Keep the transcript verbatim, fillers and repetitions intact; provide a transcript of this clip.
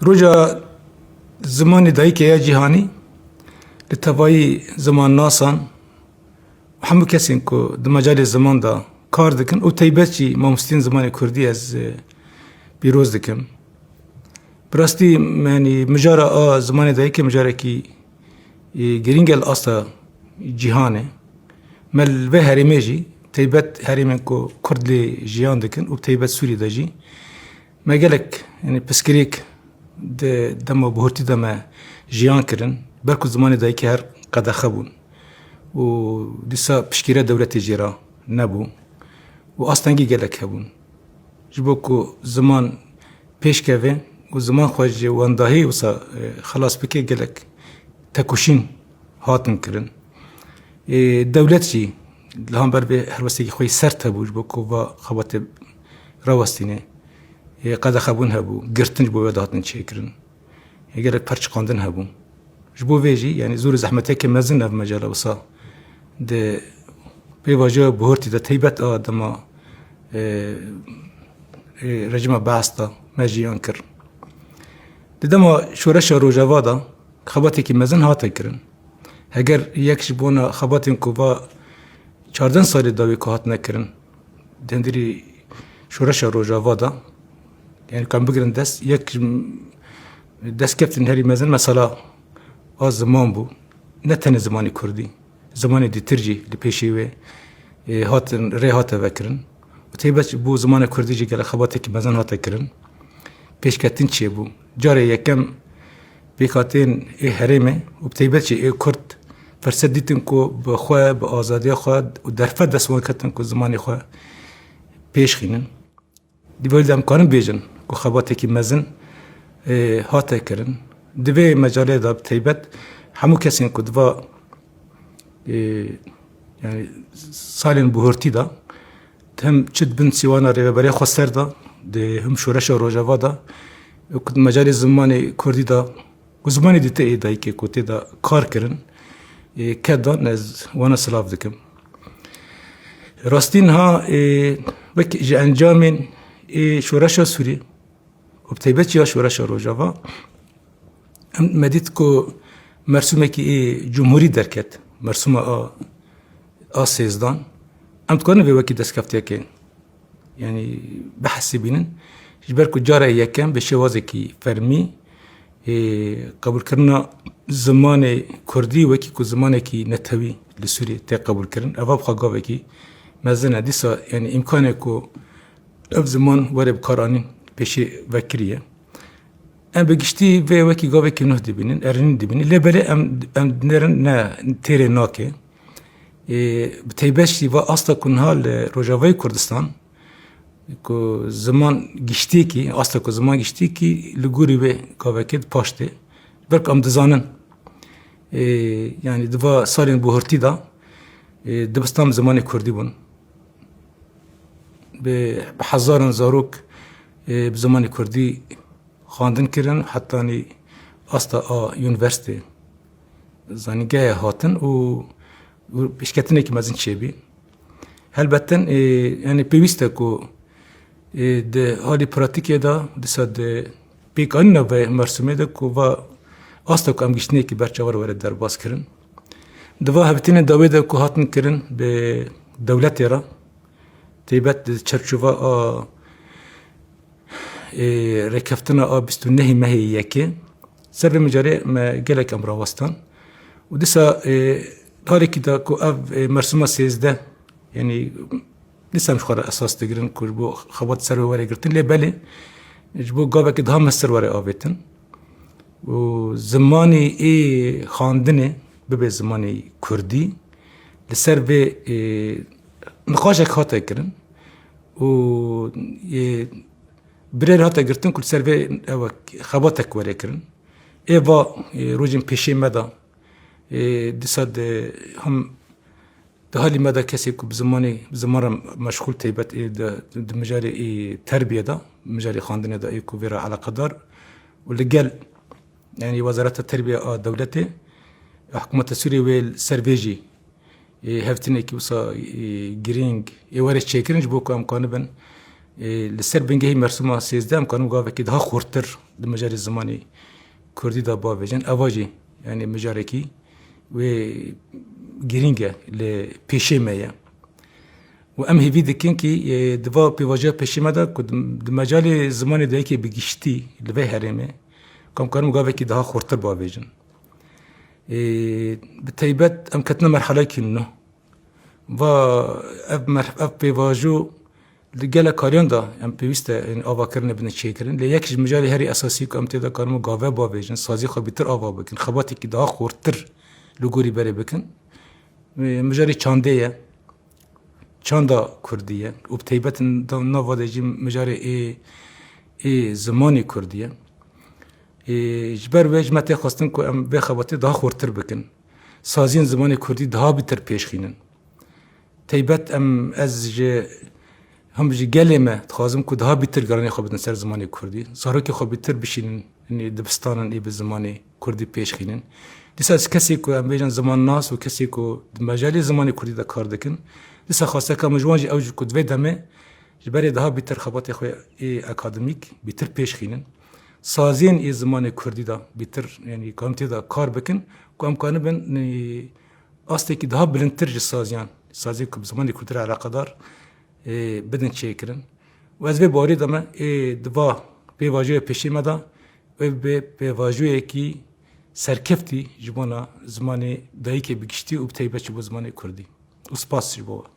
Roja zimanê dayikê ya cîhanî li tevayî zimannasan û hemû kesên ku di mecalê ziman de kar dikin û teybet jî mamosteyên zimanê kurdî ez, e, pîroz dikim. Bi rastî, yanî mijara a zimanê dayikê mijarekî, e, girîng e li asta cîhanê. Me li vê herêmê jî, teybet herêmên ku kurd lê jiyan dikin û teybet Sûrî de jî, me gelek, yanî piskirêk di dema bihurtî de me jiyan kirin. Ber ku zimanê dayikê her qedexe bûn û dîsa piştgîre dewletê jê re nebû û astengî gelek hebûn. Ji bo ku ziman pêş keve û ziman xwe ji wendahî wisa, e, xelas bike, gelek tekoşîn hatin kirin. E, dewlet jî li hember vê helwestekî xwe yî sert hebû ji bo ku va xebatê rawestîne. E, qedexebûn hebû, girtin ji bo wê dihatin çêkirin. E, gelek perçiqandin hebû. Ji bo vê jî, yanî zor û zehmeteke mezin ev mecala wisa di pêvajoya bihurtî de, teybet a dema, e, e, rejîma Beas de me jiyan kir. Di dema şoreşa Rojava de xebatekî mezin hate kirin. Heger yek ji bona xebatên ku va çardeh salê dawî ku hatine kirin, di hundirî şoreşa Rojava de, yanî, em bigirin dest, yek ji destkeftên herî mezin mesela a ziman bû. Ne tenê zimanê kurdî, zimanê dîtir jî li pêşî wê, e, hatin, rê hate vekirin. Û taybet ji bo zimanê kurdî jî gelek xebatekî mezin hate kirin. Pêşketin çêbû. Carê yekem pêkhateyên ê herêmê û bi taybet jî ê kurd ferset dîtin ku bi xwe, bi azadiya xwe û derfet dest wan ketin ku zimanê xwe pêş xînin. Di vê de em karin bêjin ku xebatekî mezin, e, hate kirin. Di vê mecalê de bi taybet hemû kesên ku di va, e, yanî salên bihurtî de hem çi di bin sîwana Rêveberê Xweser de, di him şoreşa Rojava de, ku di mecalê zimanê kurdî de, ku zimanê dîtir ê dayikê ku tê de kar kirin, e, ked dan, ez wana silav dikim. Rastî niha, e, wek ji encamên, e, şoreşa Sûrî û bi taybet ya şoreşa Rojava, em, me dît ku mersûmekî ê cumhurî derket, mersûma a, a sêzdan. Em dikarin vê wekî destkeftiyekê, yanî, bihesibînin. Ji ber ku cara yekem bi şêwazekî fermî, ê, qebûlkirina zimanê kurdî wekî ku zimanekî netewî li Sûriyê tê qebûlkirin, eva bi xwe gavekî mezin e. Dîsa, yanî, îmkanê ku ev ziman were bikaranîn pêşî vekiriye. Em bi giştî vê wekî gavekî nuh dibînin, erênî dibînin. Lê belê em, em dinêrin ne, têrê nake. Ê, bi taybet jî va asta ku niha li Rojavayê Kurdistan, ku ziman giştîkî, asta ku ziman giştîkî li gorî wê gavekê di paş tê. Ber ku em dizanin, ê, yanî di va salên buhurtî de, ê, dibistan bi zimanê kurdî bûn. Bi, bi hezaran zarok, ê, bi zimanê kurdî xwendin kirin, hetanî asta a unîversîtê, zanîngehe hatin û, û pêşketinekî mezin çêbî. Helbet, e, yanî pêwîst e ku, e, di halê pratîkê de, dîsa di pêkanîna vê mersûmê de ku va asta ku em giştinekî ber çavan were derbas kirin. Di va hevdîtinê dawê de ku hatin kirin bi dewletê re, taybet di çerçova a, ê, rêkeftina a bîst û nehê mehê yekê, ser vê mijarê me gelek em rawestan. Û dîsa, ê, halekî de ku ev, ê, mersûma sêzdeh, yanî dîsa em ji xwe re esas digirin ku ji bo xebat ser wê were girtin, lê belê ji bo gavekî daha mestir were avêtin. Û zimanê ê xandinê bibe zimanê kurdî, li ser vê, ê, niqaşek hate kirin û, ê, birêr hate girtin ku li ser vê ew xebatek were kirin. Ê va, ê, rojên pêşê me de, ê, dîsa di him di halî me de kesê ku bi zimanê, bi ziman re meşxûl taybet ê di, di mijarê ê terbiyê de, mijarê xandinê de ê ku vê re eleqedar û li gel, yanî Wezareta Terbiye a dewletê, hikûmeta Sûriyê wê li ser vê jî, ê, hevdîtinekî wisa, ê, girîng, ê, were çêkirin ji bo ku em kanibin, Ê, li ser bingehî mersûma sêzdeh em karin gavekî daha xurtir di mijarê zimanê kurdî de bavêjin. Eva jî, yanî mijarekî wê girîng e, li pêşê me ye. Û em hêvî dikin kî, ê, di va pêvajoya pêşê me de ku di, di mecalê zimanê dayikê bi giştî li vê herêmê, ku em karin gavekî daha xurtir bavêjin. Ê, bi taybet em ketine merhelekî nû. Va ev mer-, ev pêvajo li gelek kariyan de em pêwîst e, yanî avakirinê bidin çêkirin. Lê yek ji mijarê herî esasî ku em tê de karin gave bavêjin, sazî xwe bîtir ava bikin, xebatekî daha xurtir li gorî berê bikin. Ê, mijarê çandê ye. Çanda kurdî ye. Û bi taybet da nava de jî mijarê ê, ê zimanê kurdî ye. Ê, ji ber wê ji me tê xwestin ku em vê xebatê daha xurtir bikin. Saziyên zimanê kurdî daha bîtir pêş xînin. Taybet em, ez ji, him ji gelê me dixwazim ku daha bîtir giranî xwe bidin ser zimanê kurdî. Zarokê xwe bîtir bişînin, yanî dibistanan ê bi zimanê kurdî pêş xînin. Dîsa ez kesê ku em bêjin zimannas û kesê ku di mejalê zimanê kurdî de kar dikin, dîsa xwesteka min ji wan jî ew jî ku di vê demê ji berê daha bîtir xebatê xwe ê akademîk bîtir pêş xînin. Saziyên ê zimanê kurdî de bîtir, yanî ku em tê de kar bikin, ku em kanibin, e, astekî daha bilindtir ji saziyan, saziyên ku bi zimanê kurdî re eleqedar, e, bidin çêkirin. Û ez vê bawerî de me, ê, di va pêvajoya pêşî me de, wê bê pêvajoyekî serkeftî ji bona zimanê dayikê bi giştî û bi taybet ji bo zimanê kurdî. Û spas ji bo we.